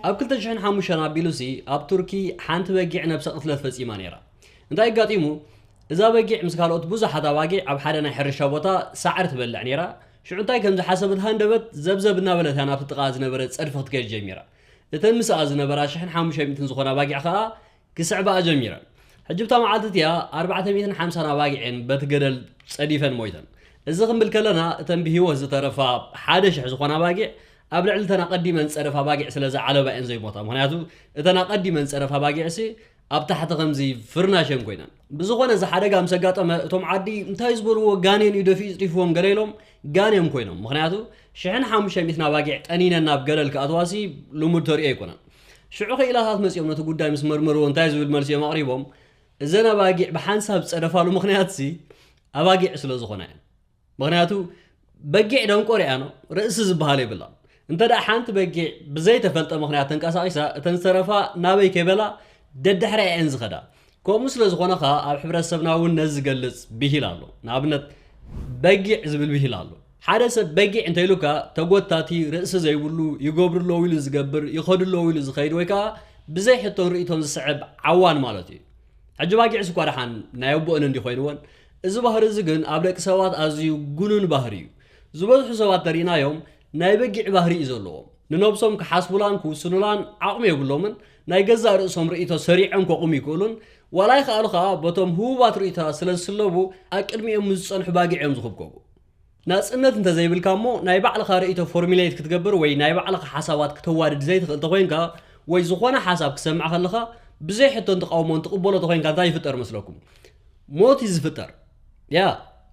ኣብ ክልተ ሽሕን ሓሙሽተን ኣቢሉሲ ኣብ ቱርኪ ሓንቲ በጊዕ ነብሰ ቅትለት ፈጺማ ነይራ። እንታይ ኣጋጢሙ? እዛ በጊዕ ምስ ካልኦት ብዙሓት ኣባጊዕ ኣብ ሓደ ናይ ሕርሻ ቦታ ሳዕሪ ትበልዕ ነይራ። ሽዑ እንታይ ከም ዝሓሰበት ሃንደበት ዘብዘብ እናበለት እያ ናብቲ ጥቓ ዝነበረ ጸድፊ ክትከይድ ጀሚራ። እተን ምስኣ ዝነበራ ሽሕን ሓሙሽተ ሚእትን ዝኾና ኣባጊዕ ከኣ ክስዕባኣ ጀሚረን። ሕጂ ብታ መዓልቲ እቲኣ ኣርባዕተ ሚእትን ሓምሳን ኣባጊዕን በቲ ገደል ጸዲፈን ሞይተን። እዚ ክንብል ከለና እተን ብህይወት ዝተረፋ ሓደ ሽሕ ዝኾና ኣባጊዕ ኣብ ልዕሊ እተን ኣቐዲመን ጸደፍ ኣባጊዕ ስለ ዝዓለባ እየን ዘይሞታ። ምኽንያቱ እተን ኣቐዲመን ጸደፍ ኣባጊዕሲ ኣብ ታሕቲ ከምዚ ፍርናሽ እየን ኮይነን። ብዝኾነ እዚ ሓደጋ ምስ ኣጋጠመ እቶም ዓዲ እንታይ ዝበልዎ ጋኔን እዩ ደፊኡ ጽዲፍዎም ገለ ኢሎም ጋን እዮም ኮይኖም። ምኽንያቱ ሽሕን ሓሙሽተ ሚእትን ኣባጊዕ ጠኒነን ናብ ገደል ክኣትዋሲ ልሙድ ተርእዮ ኣይኮነን። ሽዑ ክኢላታት መጺኦም ነቲ ጉዳይ ምስ መርመርዎ እንታይ ዝብል መልሲ እዮም ኣቕሪቦም? እዘን ኣባጊዕ ብሓንሳብ ዝጸደፋሉ ምኽንያትሲ ኣባጊዕ ስለ ዝኾና እየን። ምኽንያቱ በጊዕ ደንቆር እያ ነው ርእሲ ዝበሃል የብላን። እንተ ደኣ ሓንቲ በጊዕ ብዘይተፈልጠ ምኽንያት ተንቀሳቒሳ እተን ዝተረፋ ናበይ ከይበላ ደድሕሪኣ እየን ዝኸዳ። ከምኡ ስለ ዝኾነ ኸኣ ኣብ ሕብረተሰብና እውን ነዚ ዝገልጽ ብሂል ኣሎ። ንኣብነት በጊዕ ዝብል ብሂል ኣሎ። ሓደ ሰብ በጊዕ እንተ ኢሉካ ተጎታቲ፣ ርእሲ ዘይብሉ፣ ይገብሩ ኣለዉ ኢሉ ዝገብር፣ ይኸዱ ኣለዉ ኢሉ ዝኸይድ ወይ ከኣ ብዘይ ሕቶን ርእይቶን ዝስዕብ ዓዋን ማለት እዩ። ሕጂ ባጊዕስ እኳ ደሓን ናይ ኣቦአን እንዲ ኮይንወን፣ እዚ ባህሪ እዚ ግን ኣብ ደቂ ሰባት ኣዝዩ ጉኑን ባህሪ እዩ። ዝበዝሑ ሰባት ተሪእናዮም ናይ በጊዕ ባህሪ እዩ ዘለዎም። ንነብሶም ክሓስቡላን ክውስኑላን ዓቕሚ የብሎምን። ናይ ገዛእ ርእሶም ርእይቶ ሰሪዖም ከቑሙ ይክእሉን፣ ዋላ ይከኣሉ ከኣ በቶም ህቡባት ርእይቶታት ስለ ዝስለቡ ኣብ ቅድሚኦም ምስ ዝጸንሑ ባጊዕ እዮም ዝኹብከቡ። ናጽነት እንተ ዘይብልካ እሞ ናይ ባዕልኻ ርእይቶ ፎርሚሌት ክትገብር ወይ ናይ ባዕልኻ ሓሳባት ክተዋድድ ዘይትኽእል ተኾይንካ ወይ ዝኾነ ሓሳብ ክሰምዕ ከለኻ ብዘይ ሕቶን ተቓውሞን ትቕበሎ ተኾይንካ እንታይ ይፍጠር መስለኩም? ሞት እዩ ዝፍጠር። ያ፣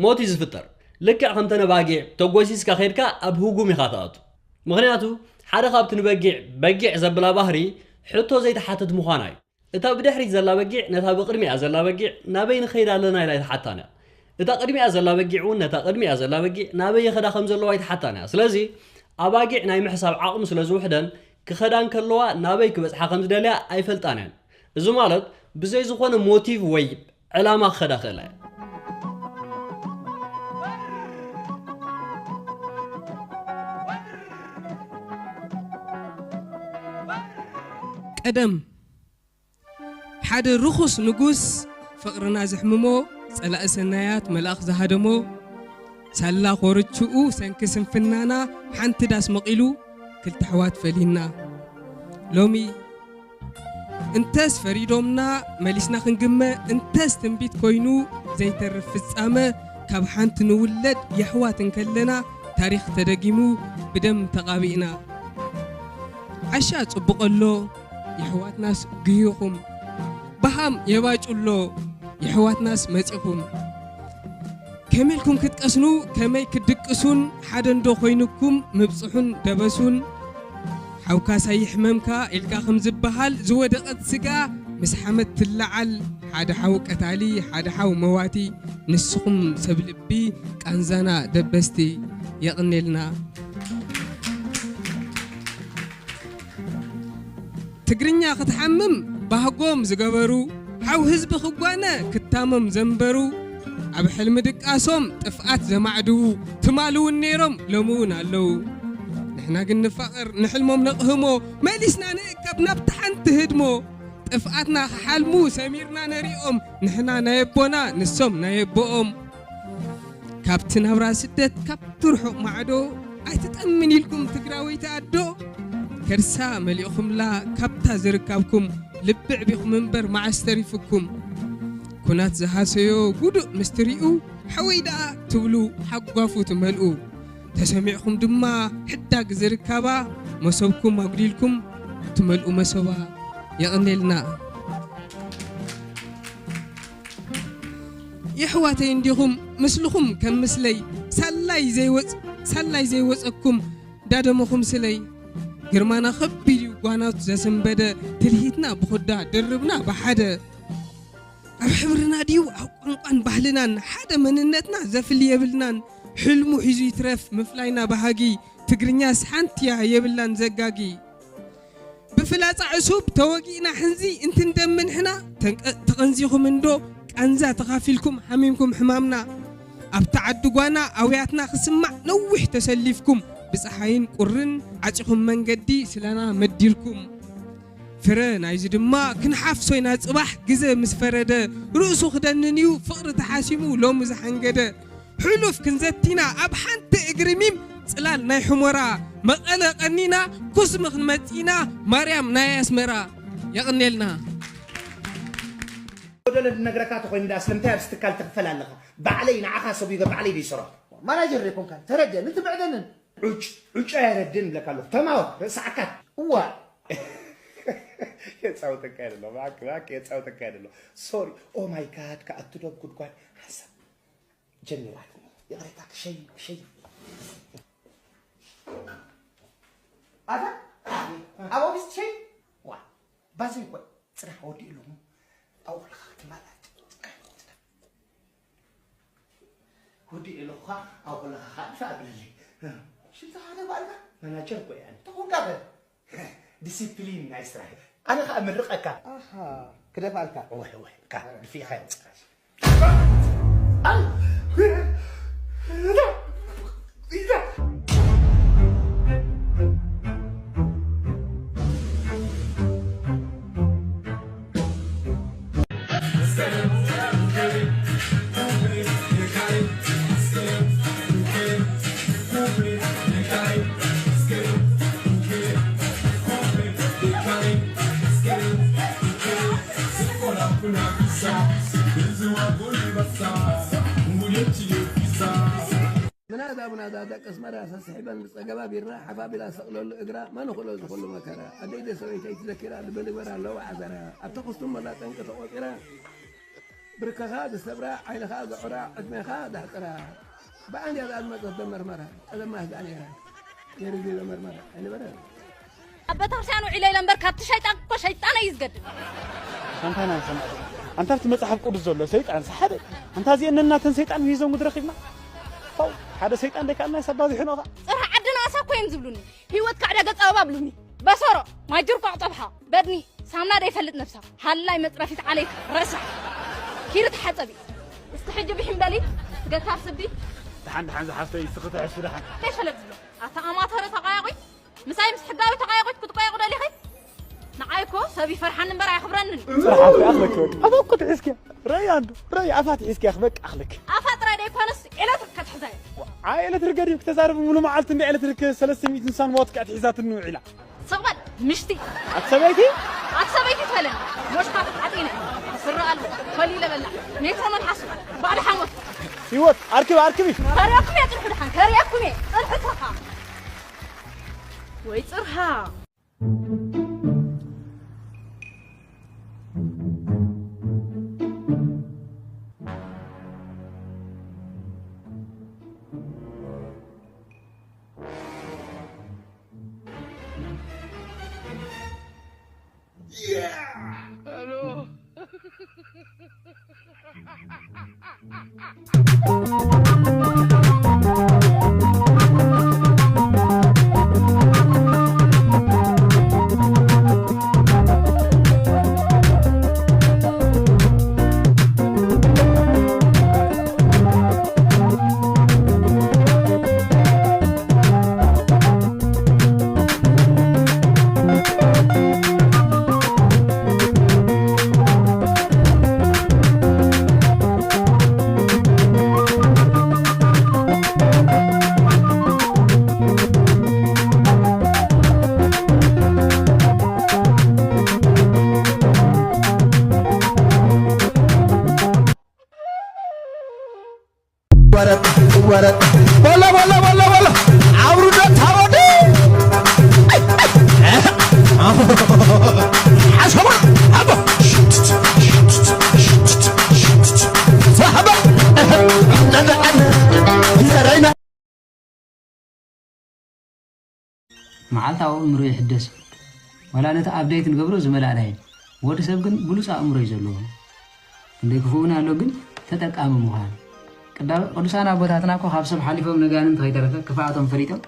ሞት እዩ ዝፍጠር። ልክዕ ከምተን ኣባጊዕ ተጎሲስካ ከይድካ ኣብ ህጉም ኢኻ ትኣቱ። ምኽንያቱ ሓደ ካብቲ ንበጊዕ በጊዕ ዘብላ ባህሪ ሕቶ ዘይትሓትት ምዃና እዩ። እታ ብድሕሪት ዘላ በጊዕ ነታ ብቕድሚኣ ዘላ በጊዕ ናበይ ንኸይድ ኣለና ኢላ ኣይትሓታን እያ። እታ ቅድሚኣ ዘላ በጊዕ እውን ነታ ቅድሚኣ ዘላ በጊዕ ናበይ ይኸዳ ከም ዘለዋ ኣይትሓታን እያ። ስለዚ ኣባጊዕ ናይ ምሕሳብ ዓቕሚ ስለ ዝውሕደን ክኸዳ እንከለዋ ናበይ ክበጽሓ ከም ዝደልያ ኣይፈልጣን እየን። እዚ ማለት ብዘይ ዝኾነ ሞቲቭ ወይ ዕላማ ክኸዳ ክእላ እየን። ቀደም ሓደ ርኹስ ንጉስ ፍቕርና ዘሕምሞ፣ ጸላኢ ሰናያት መልኣኽ ዝሃደሞ፣ ሳላ ኮርችኡ ሰንኪ ስንፍናና ሓንቲ ዳስ መቒሉ ክልተ ኣሕዋት ፈሊና። ሎሚ እንተስ ፈሪዶምና መሊስና ክንግመ፣ እንተስ ትንቢት ኮይኑ ዘይተርፍ ፍጻመ፣ ካብ ሓንቲ ንውለድ የሕዋት እንከለና ታሪኽ ተደጊሙ ብደም ተቓቢእና። ዓሻ ጽቡቕ ኣሎ የሕዋትናስ ግሂኹም፣ በሃም የባጩ ኣሎ የሕዋትናስ መጺኹም። ከመይ ኢልኩም ክትቀስኑ ከመይ ክትድቅሱን ሓደ እንዶ ኮይኑኩም ምብጽሑን ደበሱን። ሓውካ ሳይሕመምካ ኢልካ ከም ዝበሃል ዝወደቐት ስጋ ምስ ሓመድ ትለዓል። ሓደ ሓው ቀታሊ ሓደ ሓው መዋቲ። ንስኹም ሰብ ልቢ ቃንዛና ደበስቲ የቕኔልና። ትግርኛ ክትሓምም ባህጎም ዝገበሩ፣ ሓው ህዝቢ ክጓነ ክታመም ዘንበሩ፣ ኣብ ሕልሚ ድቃሶም ጥፍኣት ዘማዕድዉ ትማል እውን ነይሮም ሎሚ እውን ኣለዉ። ንሕና ግን ንፋቐር ንሕልሞም ነቕህሞ፣ መሊስና ንእከብ ናብቲ ሓንቲ ህድሞ። ጥፍኣትና ክሓልሙ ሰሚርና ነሪኦም፣ ንሕና ናይ ኣቦና ንሶም ናይ ኣቦኦም። ካብቲ ናብራ ስደት ካብቲ ርሑቕ ማዕዶ ኣይትጠምን ኢልኩም ትግራወይቲ ኣዶ። ከርሳ መሊእኹምላ ካብታ ዝርካብኩም ልቢ ዕቢኹም እምበር መዓስ ተሪፍኩም። ኩናት ዝሃሰዮ ጉዱእ ምስትሪኡ ሓወይ ደኣ ትብሉ ሓጓፉ ትመልኡ። ተሰሚዕኹም ድማ ሕዳግ ዝርካባ መሶብኩም ኣጉዲልኩም ትመልኡ መሶባ። የቐኔልና። የሕዋተይ እንዲኹም ምስልኹም ከም ምስለይ ሳላይ ዘይወጽ ሳላይ ዘይወጸኩም ዳደመኹም ስለይ። ግርማና ከቢድ እዩ ጓናት ዘሰንበደ ትልሂትና ብኹዳ ድርብና ብሓደ። ኣብ ሕብርና ድዩ ኣብ ቋንቋን ባህልናን ሓደ መንነትና ዘፍሊ የብልናን። ሕልሙ ሒዙ ይትረፍ ምፍላይና ባህጊ። ትግርኛስ ሓንቲ እያ የብላን ዘጋጊ። ብፍላጻ ዕሱብ ተወጊእና ሕንዚ እንትንደምን ሕና ተንቀ- ተቐንዚኹም እንዶ ቃንዛ ተኻፊልኩም ሓሚምኩም ሕማምና። ኣብቲ ዓዲ ጓና ኣውያትና ክስማዕ ነዊሕ ተሰሊፍኩም ብፀሓይን ቁርን ዓጺኹም መንገዲ ስለና መዲርኩም። ፍረ ናይዚ ድማ ክንሓፍሶ ኢና ጽባሕ ግዘ ምስ ፈረደ። ርእሱ ክደንን እዩ ፍቕሪ ተሓሲሙ ሎሚ ዝሓንገደ። ሕሉፍ ክንዘቲና ኣብ ሓንቲ እግሪ ሚም ጽላል ናይ ሕሞራ። መቐለ ቀኒና ኩስሚ ክንመጽእ ኢና ማርያም ናይ ኣስመራ። የቐንየልና። ጎደለ ዝነግረካ ተኾይኑ ዳ ስለምንታይ ኣብዚ ትካል ትኽፈል ኣለኻ? ባዕለይ ንዓኻ ሰጉገ ባዕለይ ድዩ ስራሕ? ማናጀር ዘይኮንካ ተረድአን፣ እቲ ብዕደንን። ዑጭ ዑጭ ኣየረድን ብለካ ኣለኹ። ተማወት ርእሲ ዓካት። እዋ። የጻውተካ የለ፣ ማክ ማክ የጻውተካ የለ። ሶሪ። ኦ ማይ ጋድ፣ ከኣቱ ዶ ጉድጓድ ሓሳብ ጀሚራትኒ። ይቕሬታ፣ ክሸይ ክሸይ። ኣታ ኣብ ኦፊስ ትሸይ? ዋ፣ ባዘይ እኮ ጽናሕ ወዲኡ ኣለኹ። ኣብኡ ከለኻ ክትመላለስ። ወዲኡ ኣለኹ፣ ኣብኡ ከለኻ ከዓ ድፋዕ ኣብለለይ። ሽንታ ሓደ ባልካ? ማናጀር እኮ እየ ኣነ። ተኾንካ በ። ዲሲፕሊን ናይ ስራሕ። ኣነ ከዓ ምርቐካ። ኣሃ፣ ክደፍኣልካ። ወይ፣ ወይ፣ ካ፣ ድፊእኻ ይወፅእ። ምናዳ ምናዳ ደቂ ኣስመራ ሰስሒበን ብጸገባ ቢራ ሓፋቢላ ሰቕለሉ እግራ መን ኹሎ ዝኹሉ መከራ ኣደይ ደ ሰበይተይ ትዘኪራ ልበ ልግበራ ኣለዋ ዓዘራ ኣብቲ ክስቱም መላ ጠንቂ ተቖጺራ ብርከኻ ዝሰብራ ዓይንኻ ዘዑራ ዕድሜኻ ዘሕጽራ ብዓንድያ ዝኣዝመጸት ደመርመራ ጸለማ ህዝኣ ነይራ ነይሩ እዚ ደመርመራ ኣይነበረ ኣብ ቤተክርስትያን ውዒለ ኢለ እምበር ካብቲ ሸይጣን እኮ ሸይጣን እዩ ዝገድል። ኣንታ ናይ ሰማዕ ኣንታ ኣብቲ መጽሓፍ ቅዱስ ዘሎ ሰይጣን ሓደ ኣንታ እዚአን ነናተን ሰይጣን ሂዞም ምድረኺብና ው ሓደ ሰይጣን ደይካልና ሰብ ባዚሑ ነኻ ጽርሒ ዓድና ኣሳ እኮ እዮም ዝብሉኒ። ህይወት ካዕዳ ገጽ ኣበባ ብሉኒ። በሰሮ ማጅር ቋቕ ጸብሓ በድኒ ሳምና ደይፈልጥ ነብሳ ሃላይ መጽረፊት ዓለይት ረሳሕ ኪሪ ተሓጸቢ እስቲ ሕጂ ብሒም በሊ ገታር ስዲ ደሓን ደሓን ዝሓፍተይ እስኺ ትሕሱ ደሓን ከይሸለብ ዝብሎ ኣታ ኣማተረ ተቓያቑይ ምሳይ ምስ ሕጋዊ ተቓያቑት ክትቋየቑ ደሊኺ ንዓይ እኮ ሰብ ይፈርሓኒ እምበር ኣየኽብረንን ጽርሓት ኣኽለክ በቃ ኣፋ እኮ ትሒዝኪያ ረይ ኣንዱ ረይ ኣፋ ትሒዝኪያ በቃ ኣኽለክ ኣፋ ጥራይ ደይኮነስ ኤለትሪክ ከትሕዛዮ ኣይ ኤለትሪክ ገዲም ክተዛረብ ሙሉ መዓልቲ እንደ ኤለትሪክ ሰለስተ ሚእቲ ንሳን ዋት ክኣ ትሒዛትኒ ውዒላ ስቕ በል ምሽቲ ኣቲ ሰበይቲ ኣቲ ሰበይቲ ትበለኒ ሞሽካ ዓጢነ ስረ ኣልቦ ኮሊለ በላ ሜትሮ መልሓሱ ባዕዲ ሓሞት ህይወት ኣርክቢ ኣርክቢ ከሪኣኩም እየ ጽንሑ ድሓን ከሪኣኩም እየ ጽንሑ ጽርሓ ወይ ጽርሃ ወረጥ ወረጥ በሎ በሎ በሎ በሎ ኣውርዶ ታወዲ ሓሰባ ኣቦ ሳሕባ ዘረይና መዓልታዊ ኣእምሮ ይሕደስ እዩ። ዋላ ነቲ ኣፕደይት ንገብሮ ዝመላእና እዩ። ወዲ ሰብ ግን ብሉጽ ኣእምሮ እዩ ዘለዎ። ክንደይ ክፉእ እውን ኣሎ ግን ተጠቃሚ ምዃን። ቅዳ- ቅዱሳን ኣቦታትና እኮ ካብ ሰብ ሓሊፎም ነጋንንት ከይተረፈ ክፍኣቶም ፈሊጦም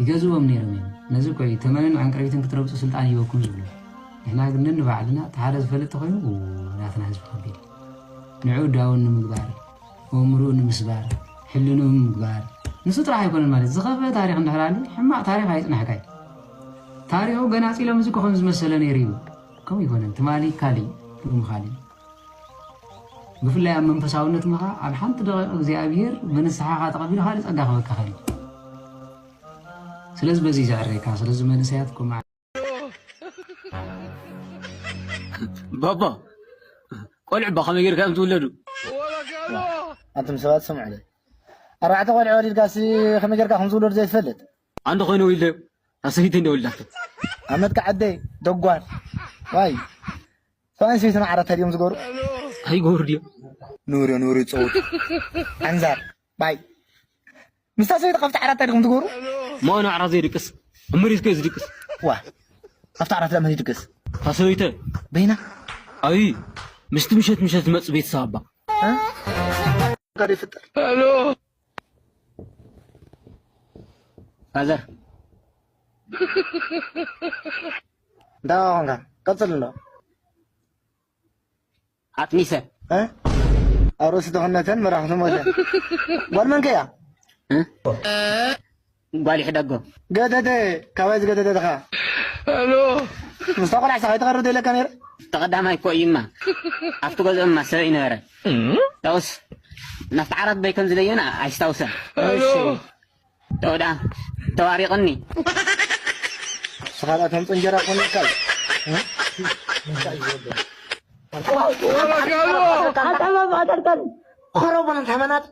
ይገዝእዎም ነይሮም እዮም። ነዚ እኮ እዩ ተመንን ዕንቅርቢትን ክትረግጹ ስልጣን ሂበኩም ዝብሉ። ንሕና ግን ነንባዕልና እቲ ሓደ ዝፈልጥ ተኾይኑ እው ናትና ህዝቢ ከቢድ እዩ። ንዕኡ ዳውን ንምግባር ኣእምርኡ ንምስባር፣ ሕልንኡ ንምግባር፣ ንሱ ጥራሕ ኣይኮነን ማለት ዝኸፍአ ታሪኽ እንድሕር ኣልዩ ሕማቕ ታሪኽ ኣየጽናሕካይ። ታሪኹ ገናጺሎም እዚ ክኾን ዝመሰለ ነይሩ እዩ። ከምኡ ይኮነን። ትማሊ ካሊ፣ ሉም ካሊ። ብፍላይ ኣብ መንፈሳውነት ምኻ ኣብ ሓንቲ ደቂቕ እግዚኣብሔር ብንስሓኻ ተቐቢሉ ካልእ ጸጋ ክበካ ኸእል። ስለዚ በዚ ዘዕረካ፣ ስለዚ መንእሰያት ኮማ ባባ፣ ቆልዑ ባ ከመይ ጌርካ እዮም ዝውለዱ? ኣንቱም ሰባት ስምዑለይ። ኣርባዕተ ቆልዑ ወሊድካሲ ከመይ ጌርካ ከም ዝውለዱ ዘይትፈልጥ? ኣንድ ኮይነ ወሊደ፣ ኣሰይተይ እንደ ወሊዳቶ። ኣመትካ ዓደይ፣ ደጓል። ዋይ። ሰብኣይን ሰበይትን ዓራት ድዮም ዝገብሩ? ኣይገብሩ ድዮም? ንውሪ፣ ንውሪ ይጸውቱ። ኣንዛር፣ ባይ። ምስታ ሰበይቲ ካብቲ ዓራት ዲኹም ትገብሩ? ማ ንዓራት ዘይድቅስ? እምሪት ከ ዝድቅስ? ዋ፣ ኣብቲ ዓራት ለመን ይድቅስ? እታ ሰበይተ። በይና? ኣይ፣ ምስቲ ምሸት ምሸት ዝመጽእ ቤተሰብ ኣባ። እ? ጋር ይፍጠር። ፋዘር። እንታይ ኾንካ? ቀጽል እንዶ። ኣጥኒሰ። እ? ኣብ ርእሲ ድኽነተን መራኽቲ ሞተን። ጓል መን ከ እያ? እ? ጓል ይሕደጎ። ገደደ፣ ካባይ ዝገደደ ድኻ? ምስታ ቆልዓ ሳኻ ይተቐርብ ደለካ ነይረ? ተቐዳማይ እኮ እዩማ። ኣብቲ ገዝኦማ ሰብ ይነበረ። ታውስ፣ ናብቲ ዓራት በይ ከም ዝለየና ኣይስታውሰን። እሺ። ተወዳ፣ ተዋሪቕኒ። ንስኻ ደኣ ተምጽእ እንጀራ ኮነ ይካል። እ? እንታይ እዩ ዝወደድ? ሓሳብ ኣቐልቀል። ኸረው በለን ተመናት።